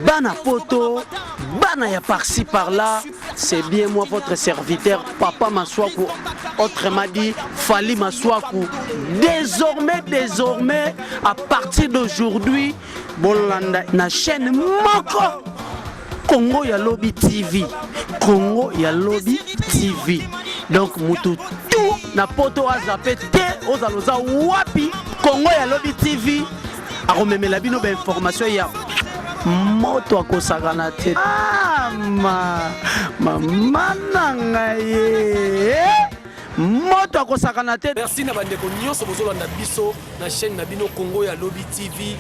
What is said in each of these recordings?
Bana poto, bana ya par-ci par-là, c'est bien moi votre serviteur Papa Masuaku, autrement dit Fally Masuaku. Désormais, désormais, à partir d'aujourd'hui, bolanda na chaîne moko Congo ya Lobi TV. Congo ya Lobi TV. Donc mutu tout na poto azape te ozala oza wapi Congo ya Lobi TV akomemela bino ba information ya moto akosakana te. Ah, ma mama na ngai ye moto akosakana te. Merci na bandeko nyonso bozolanda biso na chaîne na bino Congo ya Lobi TV.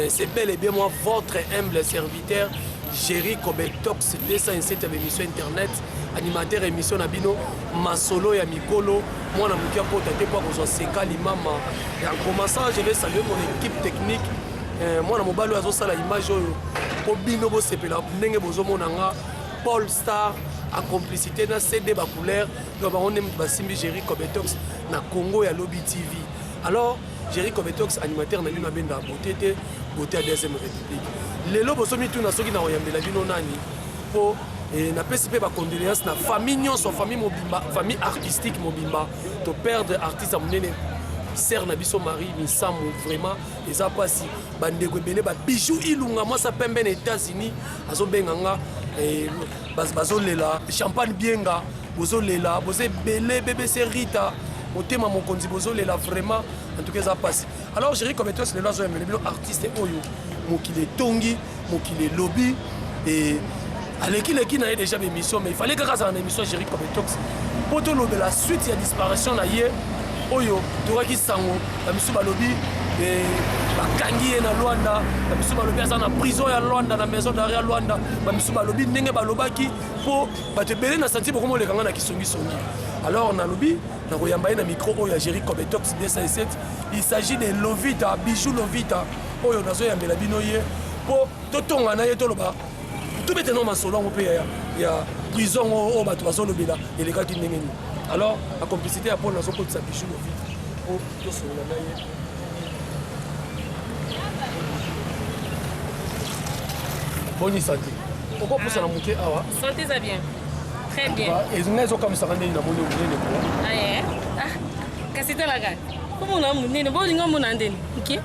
C'est bel et bien moi, votre humble serviteur Jerry Kobetox 207 ya émission internet, animateur émission na bino masolo ya mikolo, mwana moke akota te po akozwa seka limama. Et en commençant, je vais saluer mon équipe technique. Mwana mobali oyo azosala image oyo po bino bosepela ndenge bozomona nga, Paul Star en complicité na CD ba couleur, donc bango nde moto basimbi Jerry Kobetox na Congo ya Lobi TV. Alors Jerry Kobetox, animateur na bino, abenda beauté te, beauté ya deuxième république. Lelo bozomituna soki na koyambela bino nani, po napesi mpe bacondoléance na famille nyonso, famille mobimba, famille artistique mobimba. To perdre artiste ya monene, sœur na biso Marie Misamu, vraiment eza mpasi. Bandeko ebele, ba Bijou Ilunga, mwasa pembe na États-Unis, azobenga nga, bazolela Champagne Bienga, bozolela, boza ebele, BBC Rita motema mokonzi, bozolela vraiment, en tout cas eza mpasi. Alors Jerry Kobetox lelo azoyambela bino artiste oyo mokili etongi, mokili elobi, e alekileki na ye déjà bémission, mais il fallait kaka azala na émission Jerry Kobetox mpo tolobela suite ya disparition na ye oyo tokaki sango. Bamisu balobi bakangi ye na Lwanda, bamisu balobi aza na prison ya Lwanda, na maison d'arrêt ya Lwanda, bamisu balobi ndenge balobaki mpo bato ebele na santi bokomoleka nga na kisongisongi. Alors nalobi nakoyamba ye na micro oyo ya Jerry Kobetox 207. Il s'agit de Lovita, Bijou Lovita, oyo nazoyambela bino ye mpo totonga na ye, toloba, tobete no masolo yango mpe ya prison oyo bato bazolobela elekaki ndenge nini. Alors na complicité ya Paul, nazokotisa Bijou Lovita mpo tosolola na ye. Boni santé? Okopusana moke awa. Santé eza bien, très bien. Ngai ezokamisaka ndenge namoni monene kwa. Kasi talaka komona monene, bolinga omona ndeni moke.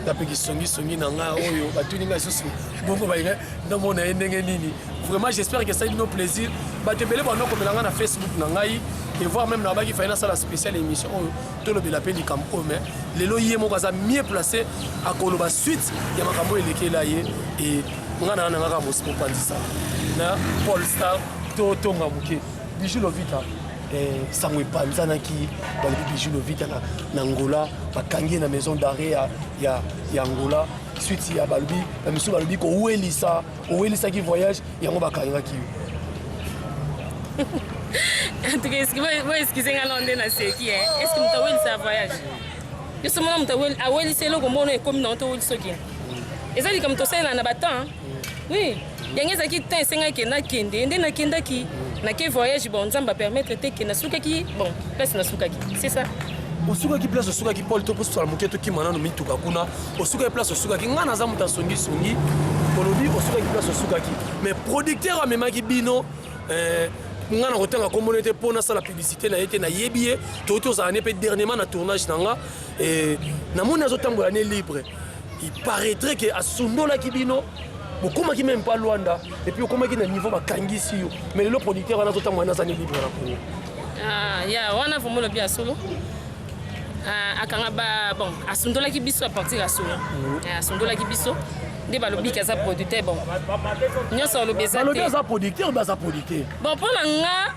Nga mpe kisongisongi na nga oyo batuni ngai susu bongo, balinga namona ye ndenge nini. Vraiment, j'espère que esali bino plaisir. Bato ebele banokomela ngai na Facebook na ngai et voire même na babaki fai nasala spécial émission oyo tolobela mpe likambo oyo, mais lelo ye moko aza mieux placé akoloba suite ya makambo oyo elekela ye. E nga na nga kaka mopanzisa na Paul Star, totonga moke. Bijou Lovita, sango epanzanaki, balobi Bijou Lovita na Angola, bakangi ye na maison d'arrêt ya Angola, suite ya balobi, bamisu balobi kowelisa, owelisaki voyage yango bakangaki yo. En tout cas, boexcuse nga nao nde naseki. Est ce que moto awelisa voyage? Yo so mona moto awelisi eloko mbono ekomi nango, towelisi okende, eza likambo tosalela na batemps. Oui, yango ezalaki temps esengaki nakende nde nakendaki, nake voyage. Bon, Nzambe apermettre te ke nasukaki bon place nasukaki, c'est ça. Osukaki place osukaki, Paul, to posala moke, tokima nano mituka kuna. Osukaki place osukaki, ngai naza moto asongisongi. Olobi osukaki place osukaki, mais producteur amemaki bino, ngai na kotanga kombo te mpo nasala publicité na ye te, nayebi ye, toyoti ozala ne mpe dernièrement na tournage na nga, namoni azotambola ne libre. Il paraîtrait ke asundolaki bino, bokomaki même pas Lwanda, et puis okomaki na niveau bakangisi yo, mais lelo producteur wana azotambola ne aza ne libre na Congo. Ah, ya wana vraiment olobi ya solo. Ah, akanga ba, bon, asundolaki biso à partir ya solo. Asundolaki biso nde balobiki aza producteur. Bon, nyonso alobi eza balobi aza producteur, obe aza producteur. Bon, mpo na nga,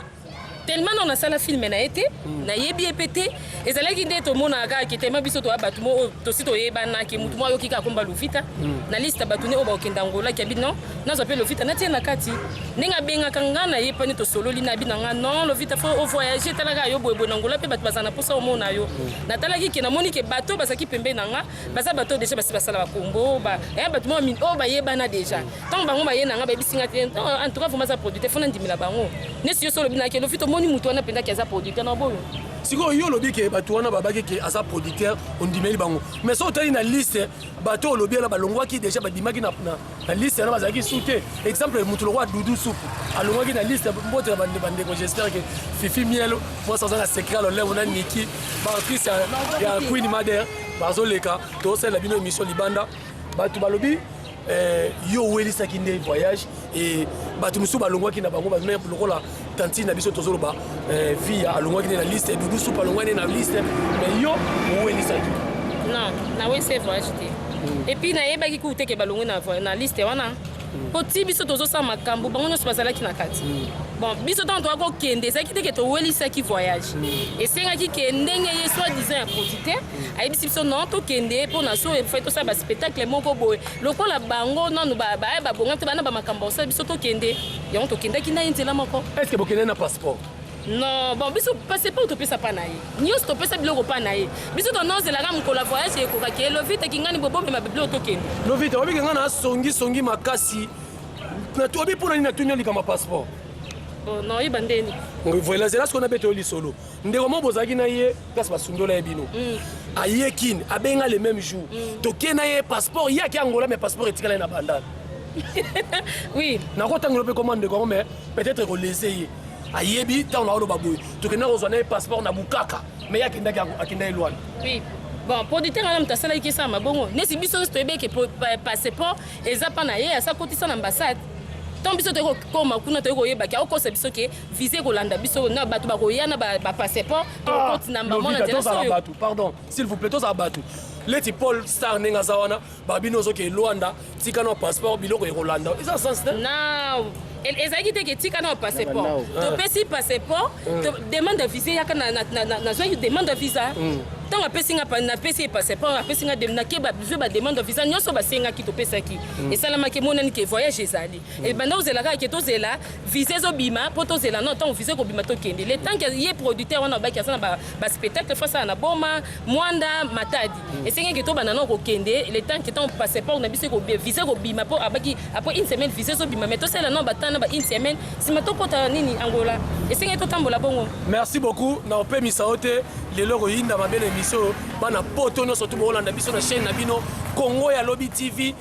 tellement non nasala film na ye te, nayebi ye mpe te. Ezalaki nde tomonaka kaka ke tellement biso toya bato mo oyo tosi toyebanaki, motu mo ayoki kaka komba Lovita na liste ya bato nde oyo bakokende Angola, kiabi non, nazwa mpe Lovita, natie na kati. Ndenge abengaka nga na ye pani, tosololi na abi na nga: "Non, Lovita, faut ovoyage, talaka yo boyeboye na Angola mpe bato bazala na mposa omona yo." Natalaki ke namoni ke bato bazalaki pembeni na nga baza bato déjà basi basala bakombo, bato mo oyo bayebana déjà. Ntango bango baye na nga, bayebisi nga te, en tout cas vraiment aza producteur, faut nandimela bango. Nesi yo so olobi nake Lovita, omoni motu wana mpenzaki aza producteur na boyo. Sikoyo yo olobi ke bato wana babaki ke aza producteur, ondimeli bango, mais soki otali na liste, bato olobi wana balongwaki déjà, babimaki na liste wana, bazalaki su te. Exemple, motu lokola Dudu Supu alongwaki na liste. Mbote na bandeko, j'espère que Fifi Miel, mwasi aza na secret lolemo, na Niki, baactrice ya Queen Mader, bazoleka. Tozosalela bino émission libanda. Bato balobi yo owelisaki nde voyage e bato mosusu balongwaki na bango, bamere lokola tantine na biso tozoloba, via alongwaki nde na liste, Dudu Supu alongwaki nde na liste, mais yo owelisaki. Non, nawelisi voyage te. Et puis nayebaki kutu te ke balongwe na liste wana, po ti biso tozosala makambo, bango nyonso bazalaki na kati. Bon, biso ntango toka kokende, ezalaki te ke towelisaki voyage. Esengaki ke ndenge ye soi-disant ya producteur ayebisi biso, non, tokende mpo na so efai tosala baspectacle moko boye, lokola bango nanu baya babonga te, bana bamakambo osala, biso tokende. Yango tokendaki na ye nzela moko. Est ce que bokende na passeport? Non, bon, biso passeport topesa mpa na ye nyonso, topesa biloko mpa na ye. Biso tonozelaka mokolo ya voyage ekokaki, Lovita kingani bobomema biloko, tokende. Lovita, obiki nga na songisongi makasi. Obi mpona nini natuni likambo ya passeport? Bon, naoyeba ndeni. Voilà, zela sikoyo nabeta yo lisolo. Ndeko mo bozalaki na ye place, basundola ye bino, aye Kine, abenga le même jour, toke na ye passeport. Ye ake Angola, mais passeport etikala ye na Bandana. Nakotangela mpe koma ndeko yango, mais peut-être ekolese ye, ayebi ntango naoloba boye. Tokenda kozwa na ye passeport na Bukaka, mais ye akendaki, akenda elwani. Oui, bon, producteur wana moto asalaki esala mabongo nesi. Biso nyonso toyebi eke passeport eza mpa na ye, asa kotisa na ambassade. Ntango biso toyei kokoma kuna, toyei koyebaki aokosa biso ke visa ekolanda biso na bato bakoya na bapasseport, tokokoti na mbamo na nzela. Tozala bato, pardon, s'il vous plaît, tozala bato. Leti Paul Star ndenge aza wana, babino ozoke Lwanda, tika na passeport, biloko ekolanda, eza sens te. Na ezalaki te ke tika na passeport. Topesi passeport, demande ya visa eyaka, nazwaki demande ya visa. Ntango apesi nga, napesi ye passeport, apesi nga, nake bazwi bademande ya visa nyonso basengaki, topesaki, esalamaki, emonani ke voyage ezali. Ebanda kozela kaka ke tozela visa ezobima, mpo tozela no ntango visa ekobima, tokende. Le temps ke ye producteur wana obaki aza na baspectacle, fo asala na Boma, Mwanda, Matadi, esengaki tobanda no kokende le temps ke ntango passeport na biso, visa ekobima, mpo abaki après une semaine visa ezobima, mais tosala no batana ba une semaine, nsima tokɔta nini, Angola. Esengaki totambola bongo. Merci beaucoup. Na opemisa yo te lelo, koyinda mabe na émission oyo. Bana Poto nyonso tu bokolanda biso na chaîne na bino Congo ya Lobi TV.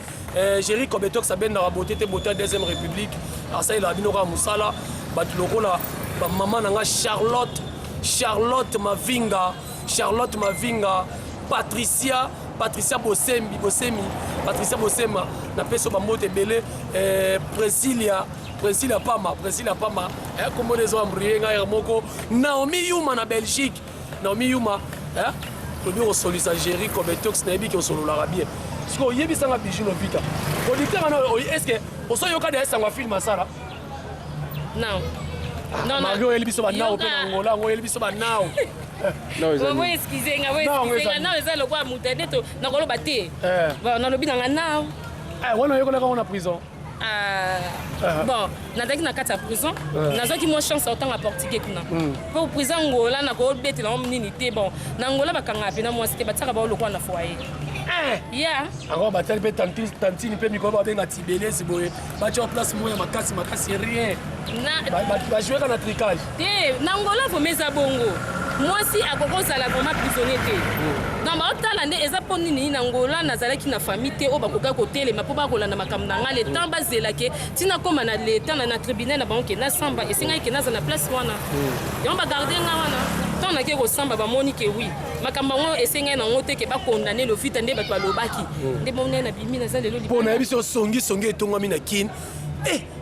Géri Cobetox abendaka bote te, bote ya deuxième république, asalelaka bino kaka mosala. Bato lokola bamama na nga Charlotte, Charlotte Mavinga, Charlotte Mavinga, Patricia, Patricia Bosembi, Bosemi, Patricia Bosema, napesi yo bambote ebele. Presilia, Presilia Pama, Presilia Pama, kombo nde ezoembrouiller ngai moko. Naomi Yuma na Belgique, Naomi Yuma, tobi kosolisa Géri Cobetox, nayebi ke osololaka bien. Sikoyo oyebisanga, Bijou Lovita, producteur wana, est ce que osoyoka de esango ya film asala? Non. Malgré oyeli biso banao mpe na Angola yango, oyeli biso banao. Bo excuse nga, bo excuse nga, nao eza lokola moto nde nakoloba te. Bon, nalobi nanga nao. Wana oyekolaka ngo na prison? Bon, nazalaki na kati ya prison, nazwaki mwa chance ya kotanga portugais kuna, mpo prison Angola nakobetela ngo nini te. Bon, na Angola bakangaka mpena mwasi te, batiaka bao lokola na foyer ya. Yango batali mpe tantine mpe mikolo babenga tibelesi boye, batia place moko ya makasi makasi, rien, bajoueka na tricage. Te, na Angola vraiment eza bongo, mwasi akoki kozala vraiment prisonnier te. Donc baotala nde eza mpo nini na Angola nazalaki na famille te oyo bakokaki kotelema mpo bakolanda makambo na nga. Le temps bazelake ntina kóma na leta na tribunal na bango ke nasamba, esengaki ke naza na place wana. Yango bagarde nga wana. Ntango nake kosamba, bamoni ke oui, makambo yango esengaki nango te ke bakondane Lovita nde bato balobaki nde bomoni na bimi, naza lelo. Mpo nayebi so songisongi etongwami na Kine.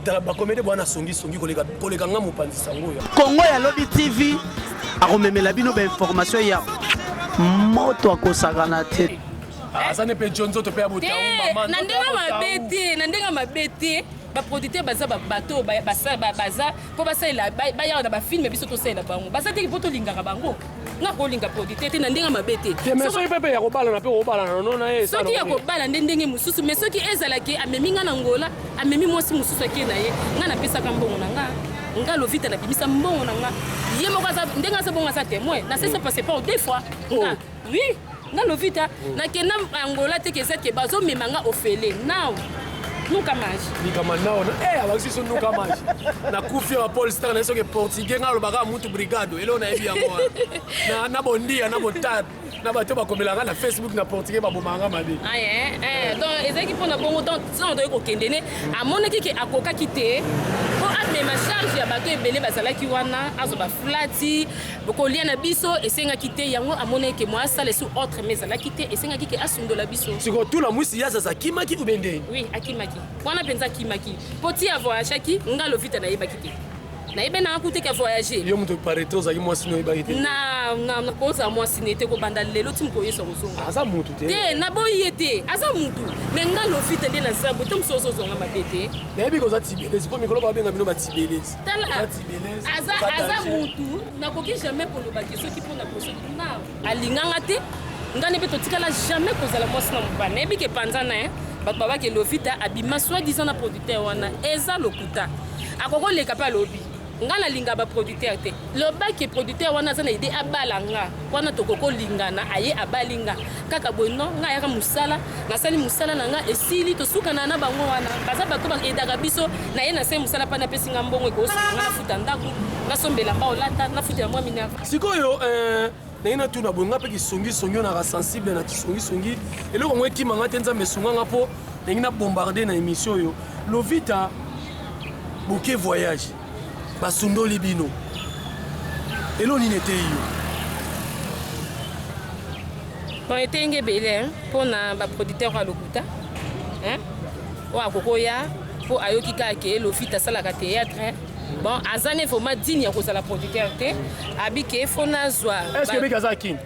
Tala bakomede bwana, songisongi koleka nga mopanzi sango oyo. Kongo ya Lobi TV akomemela bino bainformation ya moto, akosakana te. Aza ne mpe jo nzoto mpe ya te. Na ndenge mabe te, na ndenge mabe te. Baproducteur baza bato baza mpo basalela, bayaka na bafilme, biso tosalela bango, baza teke mpo tolingaka bango. Nga kolinga producteur te na ndenge mabe te. Soki mpe ya kobalana mpe kobalana no na ye. Soki ya kobala nde ndenge mosusu, mais soki ezalaki amemi nga na Ngola, amemi mwasi mosusu ake na ye, nga napesaka mbongo na nga. Nga Lovita nabimisa mbongo na nga, ye moko aza ndenge aza bongo, aza témoin. Nasesa passeport deux fois nga. Oui, nga Lovita nakenda Angola te ke eza ke bazomema nga ofele now. Nunca mais. Likama nao na eh abakisi so nunca mais. Nakufi ya Paul Star na soki portugais nga alobaka mutu brigado eloko nayebi yango wana. Na na bondia na botab na bato bakomelaka na Facebook na portugais babomaka nga mabe. Ah, eh, eh, donc ezalaki mpona bongo donc ntango toyei kokende ne amonaki ke akokaki te mpo amema charge ya bato ebele bazalaki wana azwa baflati kolia na biso esengaki te yango amonaki ke mwa asala esu autre mais ezalaki te esengaki ke asundola biso. Sikoyo tula mwisi yazaza akimaki ou bien ndeni? Oui, akimaki wana mpenza akimaki mpo ti avoyageaki nga Lovita nayebaki te nayebi nanga kutu te ke avoyage. Yo moto paraître ozalaki mwasi no oyebaki te? Na na nakozala mwasi ne te kobanda lelo ti mokolo Yesu akozonga. Aza mutu te. Te naboyi ye te aza mutu mais nga Lovita nde naza boye te mosusu ozozonga mabe te. Nayebi ke oza tibelezi mpo mikolo babenga bino batibelezi. Tala aza aza mutu nakoki jamais koloba ke soki mpo na soki na alinganga te nga nde mpe totikala jamais kozala mwasi na mobali nayebi ke panzana eh bato babaki Lovita abima soit disant na producteur wana eza lokuta akoki koleka mpe alobi nga nalinga baproducteur te lobaki producteur wana aza na idée abala nga wana tokoki kolingana aye abali nga kaka boye non nga ayaka mosala nasali mosala na nga esili tosukana na bango wana baza bato baedaka biso na ye nasali mosala mpa napesi nga mbongo ekosuka nga nafuta ndako nasombela mba olata nafutela mwa minerva. Sikoyo eh, ndenge natuna boye nga mpe kisongisongi oyo naka sensible na kisongisongi eloko yango ekima nga te nzambe esunga nga mpo ndenge na bombarde na émission oyo Lovita boke voyage basundoli bino elo nini eteyi yo? Bon, eteyi nga ebele mpona baproducteur ya lokuta oyo akokoya mpo ayoki kaka ke Lovita asalaka théâtre bon aza ne vraiment digne ya kozala producteur te abi ke fo nazwa. Est ce que beki aza kini?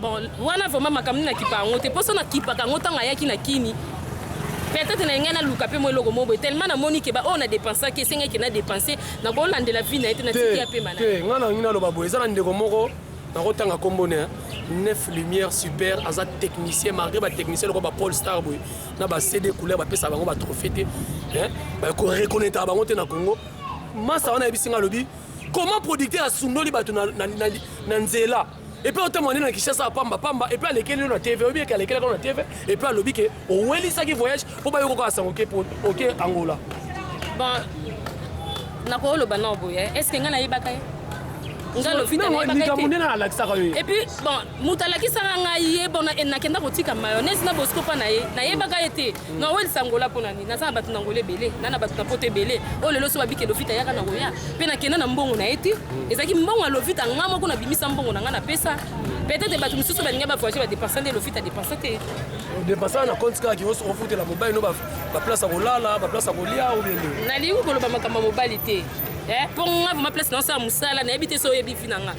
Bon wana vraiment makambo nini nakipa yango te mpo so nakipaka yango ntango ayaki na kini peut-être na ngai naluka mpe mwa eloko moko boye tellement namoni ke baoyo na dépensaki esengaki na dépense nakolandela vie na ye te natiki ya pema na te. Ngai nalingi naloba boye eza na ndeko moko nakotanga nkombo ne neuf lumière super aza technicien malgré batechnicien lokola ba Paul Star boye na ba CD couleur bapesa bango batrophée te bakoreconnaître bango te na Congo. Masa wana ayebisi ngai alobi comment producteur asundoli bato na, na, na, na nzela et puis otambola nde na Kinshasa ya pamba pamba et puis alekeli yo na TV oyebi eke alekelaka yo na TV et puis alobi ke owelisaki voyage mpo bayoka kaka sango ke oke Angola. Bon nakoloba nao boye est ce que ngai nayebaka ye nga Lovita nayebaka ye likambo nde alakisaka yo ye et puis bon moto alakisaka ngai ye bon nakenda kotika mayonnaise na bosco mpa na ye nayebaka ye te nawelisa Angola mpo na nini naza na bato na Angola ebele na na bato na poto ebele oyo lelo so babike Lovita yaka na koya mpe nakenda na mbongo na ye te ezalaki mbongo ya Lovita nga moko nabimisa mbongo na nga napesa peut-être bato mosusu balingi bavoyage badepensa nde Lovita depensa te. Depensa na compte kaka kioso ofutela mobali no baplace ya kolala baplace ya kolia ou bien nini? Nalingi koloba makambo ya mobali te mpo nga vraiment place naosala mosala nayebi te so oyebi vi na nga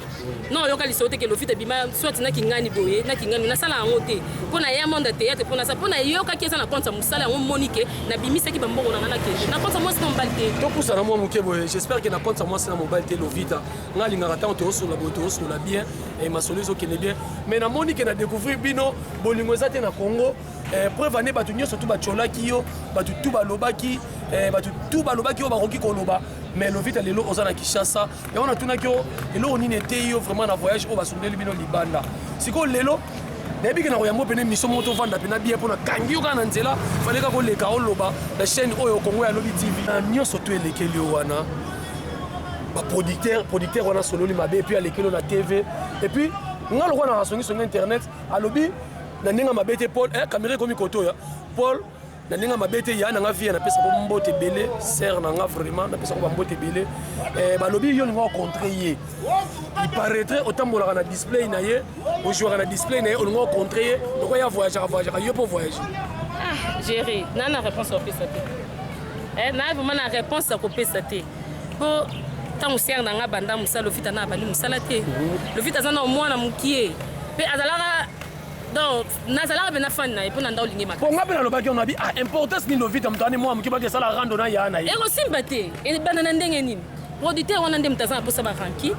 non oyoka lisolo te ke Lovita bima soit nakingani boye nakingani nasala yango te mpo na ya monde ya théâtre mpo nasala mpo nayokaki eza na compte ya mosala yango moni ke nabimisaki bambongo na nga nakende na compte ya mwasi na mobali te. Topusana mwa moke boye j'espère ke na compte ya mwasi na mobali te Lovita nga alingaka ntango toyosola boye toyosola bien masolo ezokende bien mais namoni ke na découvrir bino bolingo eza te na Congo. Preuve ane bato nyonso tu batiolaki yo bato tu balobaki bato tu balobaki oyo bakoki koloba mais Lovita lelo oza na Kinshasa yango natunaki yo eloko nini eteyi yo vraiment na voyage oyo basundeli bino libanda sikoyo lelo nayebi ke na koyambo pene mission moko tovanda mpena bien mpo nakangi yo kaka na nzela fale kaka koleka oloba na chaîne oyo Congo ya Lobi TV na nyonso to elekeli yo wana baproducteur producteur wana sololi mabe et puis alekeli yo na TV et puis nga lokola na kasongisongi internet alobi na ndenge mabe te Paul caméra ekomi koto oyo Paul na ndenge mabe te ya nanga vie napesa ko mbote ebele sere na nga vraiment napesa ko bambote ebele balobi yo olinga ocontre ye il paraîtrait otambolaka na display na ye ojouaka na display na ye olinga ocontre ye lokola ya voyageaka voyageaka yo mpo voyage. Ah Géri na na réponse kopesa te na vraiment na réponse ya kopesa te mpo ntango sere na nga banda mosala Lovita na abandi mosala te Lovita aza na mwana mokie mpe azalaka donc nazalaka mpe na fan na ye mpo na nda olingi makasi. Mpo nga mpe nalobaki yo nabi ah importance nini Lovita moto ani mwa moke baki esala rando na ya na ye ekosimba te ebanda na ndenge nini producteur wana nde moto aza na mposa baranki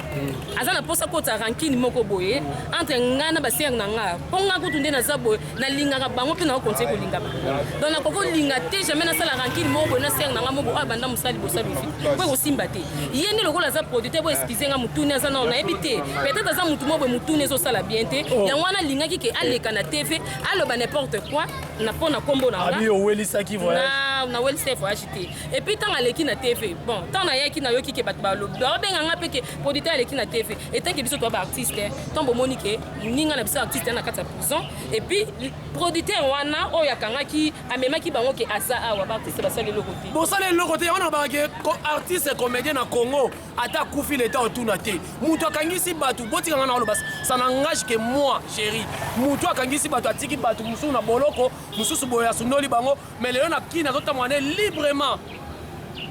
aza na mposa kota rankine moko boye entre nga na basere na nga mpo nga kutu nde naza boye nalingaka bango mpe nakokontinue kolinga bango donc nakoki kolinga te jamais nasala rankine moko boye na sere na nga moko oyo abanda mosala liboso ya Lovita mpo ekosimba te ye nde lokola aza producteur bo excuse nga motuni aza nao nayebi te peut-être aza motu moko boye motuni ezosala bien te yango wana alingaki ke aleka na TV aloba n'importe quoi na mpo na nkombo na nga abi owelisaki voyage. Na na welise voyage te. Et puis ntango aleki na TV, bon, ntango nayaki, nayoki ke bato balobi, baobenga nga mpe ke producteur aleki na TV. Etanke biso toa baartiste, ntango bomoni ke ninga na biso artiste na kati ya prison, et puis producteur wana oyo akangaki, amemaki bango ke aza awa, baartiste basali eloko te. Bosala eloko te. Yango na balobaka ke artiste comédien na Congo, ata akufi, leta otuna te. Moto akangisi bato, botikanga na oloba, ça n'engage que moi, chéri. Moto akangisi bato, atiki bato mosusu na boloko, mosusu boye, asundoli bango, mais lelo na kini azotambola ne librement.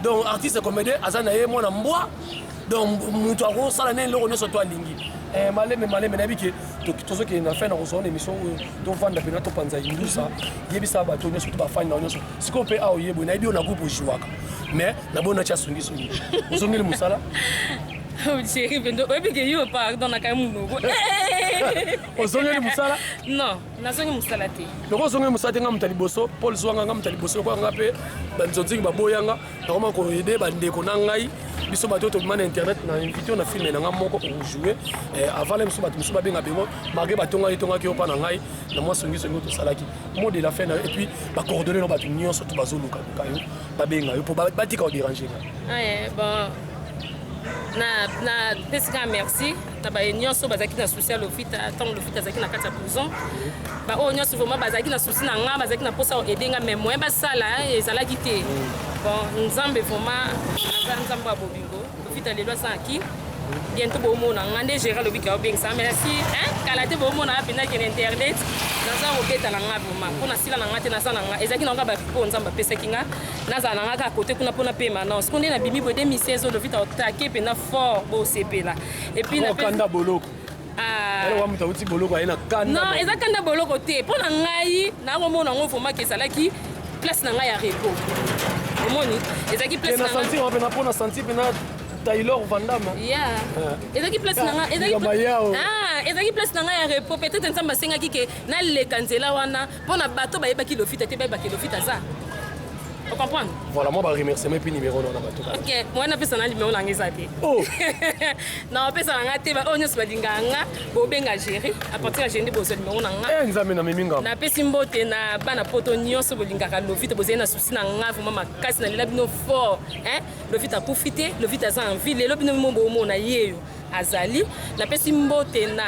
Donc artiste comédien aza na ye mwana mbwa. Donc moto akosala nde eloko nyonso to alingi. Maleme maleme, nayebi ke tozokende na fin na kozwa na émission oyo. Tovanda mpena, topanza indusa, yebisa bato nyonso to bafani na nyonso. Sikoyo mpe awa oyeboye, nayebi oyo na groupe ojouaka, mais naboni natia songisongi, ozongeli mosala. Chéri pendo, oyebi ke yo, pardon, nakai monoko. Ozongeli mosala? Non, nazongi mosala te. Loko ozongeli mosala te, nga moto ya liboso, Paul zwanga, nga moto ya liboso. Lokola nga mpe banzonzingi baboyanga, nakoma koaider bandeko na ngai. Biso bato oyo tobima na internet, na invité na film na nga moko ojoue avant la biso, bato mosusu babenga bango malgré batongaki tongaki yo mpa na ngai na mwa songisongi oyo tosalaki. Mot de la fin na yo, et puis bacoordonnées no, bato nyonso to bazolukaluka yo, babenga yo mpo batika kodéranger nga. Bon, na napesi kaka merci na baye nyonso bazalaki na souci ya Lovita ntango Lovita azalaki na kati ya prison. Baoyo nyonso vraiment bazalaki na souci na nga, bazalaki na mposa koaider nga, mais moyen basala ezalaki te. Bon, Nzambe vraiment aza Nzambe ya bolingo. Lovita lelo asalaki, bientôt bomona nga nde Gérard alobi ka obengisa. Merci, kala te bomona nga mpenza kende internet. Naza kobeta na nga vraiment mpo nasila na nga te. Naza na nga, ezalaki na nga bapo Nzambe apesaki nga, nazala na nga kaka kote kuna mpona pema. Non, siko nde nabimi boye 2016 oyo, Lovita otake mpenza fort, bosepela. Et puis kanda boloko wa moto auti boloko aye na kanda. Non, eza kanda boloko te. Mpo na ngai, nakomona yango vraiment ke ezalaki place na ngai ya repos. Omoni, ezalaki place na sentir mpena, mpo na sentir mpena Taylor Vandam. Yeah, ezalaki place na ngai, ezalaki place na ngai ya repos. Peut-être Nzambe asengaki ke naleka nzela wana mpo na bato bayebaki Lofita te, bayebaki Lofita aza. Ocomprendre? Voilà, moi baremerciement, puis numéro na bato. Ok, moi napesa na numéro na ngai eza te. Oh. Na opesa na nga te. Oyo nyonso balingaka nga, bobenga Géri, à partir ya Géri nde bozwa numéro na nga. Nzambe na memi nga. Napesi mbote na bana poto nyonso bolingaka Lovita, bozali na souci na nga vraiment makasi. Nalela bino fort. Lovita akufi te, Lovita aza en vie. Lelo bino mo bomona ye yo azali. Napesi mbote na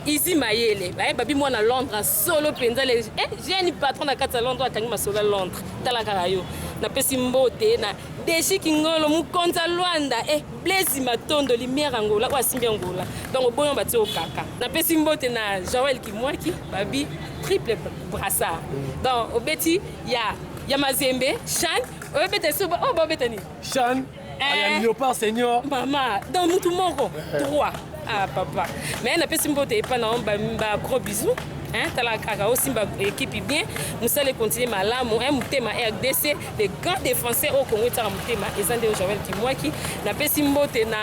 Izi Mayele, bayebabi mwana Londres solo mpenza, le jeune patron na kati ya Londres, akangi masolo ya Londres. Tala kaka yo. Napesi mbote na Deshi Kingolo, mokonzi ya Lwanda, Blaise Matondo, lumière Angola oyo asimbi Angola. Donc oboyo batie okaka. Napesi mbote na Joel Kimwaki, babi triple brassard. Donc obeti ya Mazembe, Chan oyobeta so oyo baobeta nini? Chan ya Léopard senior. Mama, donc mutu moko trois. Ah papa, mais napesi mbote epa na ba gros bisous. Hein, tala kaka osimba équipe bien, mosala econtinue malamu, hein, motema RDC, le grand défenseur oyo Congo etiaka motema, eza nde Joel Kimwaki. Napesi mbote na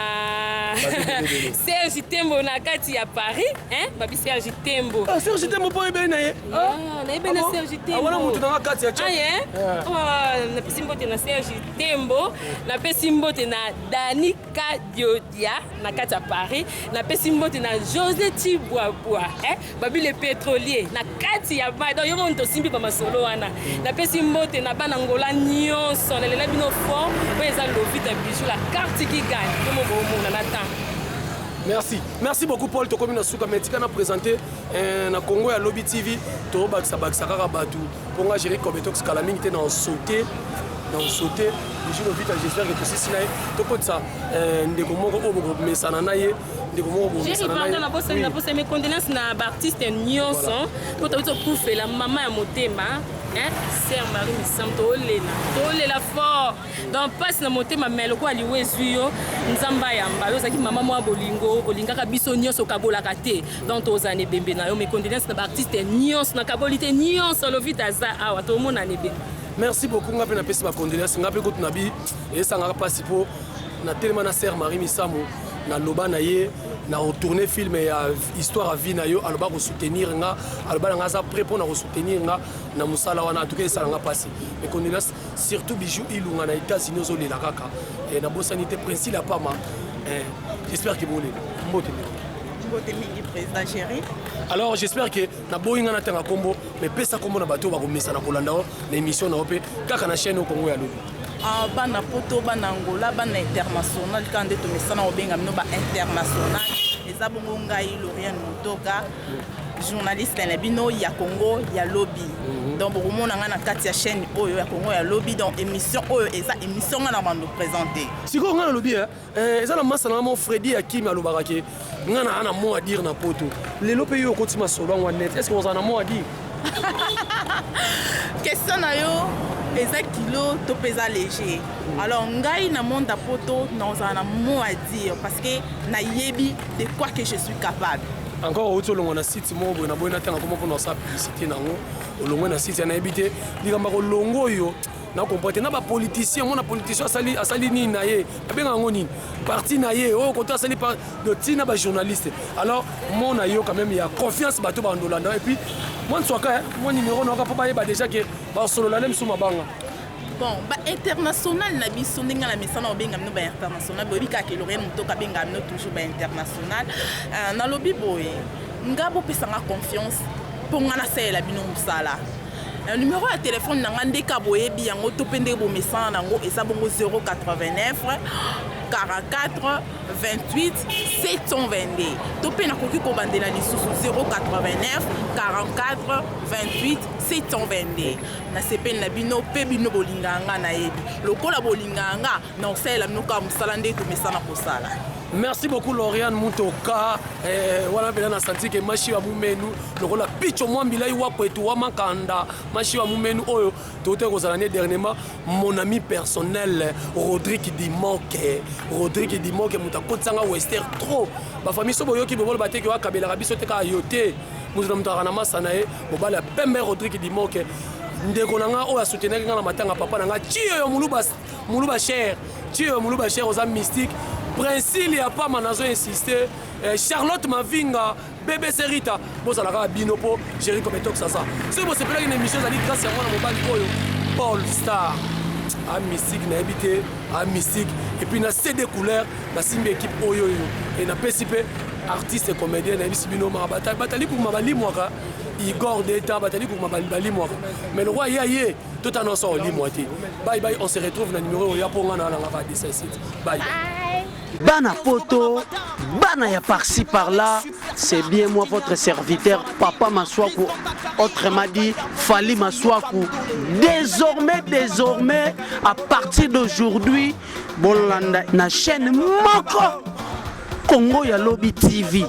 Serge Tembo na kati ya Paris, hein, babi Serge Tembo. Ah, Serge Tembo mpo oyebeli na ye? Nayebi na Serge Tembo. Wana motu nanga kati ya. Napesi mbote na Serge Tembo, napesi mbote na Dani Kadiodia na kati ya Paris, napesi mbote na José Tibwabwa, eh? Babi le pétrolier na kati ya mai. Donc yo moko tosimbi bamasolo wana. Napesi mbote na bana Ngola nyonso, nalela bino fort. Oyo eza Lovita Bijou, la carte qui gagne. Yo moko bomona na temps. Merci, merci beaucoup Paul. Tokomi na suka, mais tika na présenter na Congo ya Lobi TV. Tobakisa bakisa kaka bato mpo nga Géri Cobetox kala mingi te na osote Bijou Lovita. J'espère que tosisi na ye, tokotisa ndeko moko oyo bokomesana na ye, ndeko moko bomesana na ye. Nabosa mes condoléances na baartiste nyonso mpo tobi tokufela mama ya motema, sœur Marie Misamu. Tolela, tolela fort. Donc mpasi na motema, mais lokola liwa ezwi yo, Nzambe ayamba yo. Ozalaki mama mwa bolingo, olingaka biso nyonso, okabolaka te. Donc tozala na ebembe na yo. Mes condoléances na baartiste nyonso, nakaboli te nyonso. Lovita aza awa, tomona na ebembe. Merci beaucoup. Nga mpe napesi bacondoléance. Nga mpe kutu na bi esangaka mpasi mpo natelema na sœur Marie Misamu, naloba na ye na retourne film ya histoire ya vie na yo. Aloba kosoutenir nga, aloba na nga aza prêt mpona kosoutenir nga na mosala wana. En tout cas esala nga mpasi. Mes condoléances, surtout Bijou Ilunga na États-Unis, ozolela kaka. Nabosani te Princile Apama. J'espère ke bolela. Mbote ndeko. Mbote mingi, président Géri. Alors j'espère que naboyi nga natanga nkombo, mais pesa nkombo na bato oyo bakomesana kolanda o na émission na yo mpe kaka na chaîne oyo Kongo ya Lobi. Ah, bana Poto, bana Angola, bana international, kaka nde tomesana kobenga bino ba international. Eza bongo ngai Lauriane Motoka, journaliste na bino ya Congo ya Lobi. Donc bokomona ngai na kati ya chaîne oyo ya Congo ya Lobi. Donc émission oyo eza émission ngai na bando présente. Sikoyo ngai nalobi, eza na masa na mo Fredi Akimi alobaka ke ngai na na mot à dire na Poto. Lelo mpe yo okoti masolo yango net, est ce que ozala na mot à dire? Question na yo eza kilo to mpe eza léger. Alors ngai na monde ya Poto, nazala na mot à dire parce que nayebi de quoi que je suis capable. Encore outi olongwa na site moko boye, naboyi natanga kombo mpona osala publicité nango. Olongwe na site ya, nayebi te likambo ya kolongo oyo nakomprendre te na bapoliticien. Mona politicien asali, asali nini na ye, abenga yango nini, parti na ye oyo koto asali ntina bajournaliste. Alors mona yo quand même ya confiance, bato bandolanda. Et puis mwa nswaka mwa numéro naoka mpo bayeba déjà ke basolola nde misu mabanga. Bon, bainternational na biso, ndenge na mesana obenga bino bainternational, boyebi kaka Lauriane Motoka abenga bino toujours bainternational. Nalobi boye, nga bopesanga confiance mpo nga nasalela bino mosala. Numéro ya telefone na nga, ndeka boyebi yango to mpe ndenge bomesana nango, eza bongo 089 44 28 722, to mpe nakoki kobandela lisusu 089 44 28 722. Nasepeli na bino mpe bino bolingaka nga. Nayebi lokola bolingaka nga, na kosalela bino kaka mosala nde tomesana kosala. Merci beaucoup, Lauriane Mutoka. Wana mpena na santi ke mashi ya mumenu lokola picho mwambilai wa kwetu wa makanda, mashi ya mumenu oyo tote kozala ne. Dernièrement, mon ami personnel Rodrigue Dimoke, Rodrigue Dimoke, moto akotisanga wester trop. Bafamille so boyoki bobolo bateki oyo akabelaka biso te, kaka yo te, moto na moto akaka na masa na ye. Mobali ya pembe, Rodrigue Dimoke, ndeko na nga oyo asoutenaki nga na matanga papa na nga Tioyo Moluba, Moluba cher, Tioyo Moluba cher, oza mystique. Princile ya pama, nazo insiste, Charlotte Mavinga, BBC Rita, bozala kaka bino mpo Géri Kometox aza. Soki bosepelaki na émission, ezali grâce ya mwana mobali oyo Paul Star, a mystique, nayebi te, a mystique. Et puis na CD couleur basimbi équipe oyo oyo e napesi mpe artiste comédien. Nayebisi bino batali kuma balimwaka Igor Deta, batali kuma balimwaka, mais le roi ye aye tota nyonso olimwa te. Bye bye, on se retrouve na numéro oyo ya mpo nga na nalangaka 17. Bye. Bana Poto, bana ya par-ci par-là, c'est bien moi votre serviteur Papa Maswaku, autrement dit Fali Maswaku. Désormais, désormais, à partir d'aujourd'hui, bolanda na chaîne moko, Congo ya Lobi TV,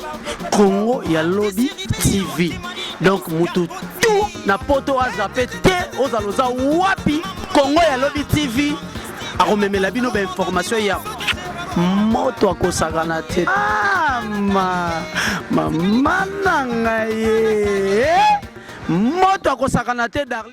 Congo ya Lobi TV. Donc mutu tout na Poto azape te, ozala oza wapi, Congo ya Lobi TV akomemela bino bainformation ya moto akosakana te. Ah, ma mama na ngai ye, moto akosakana te, darling.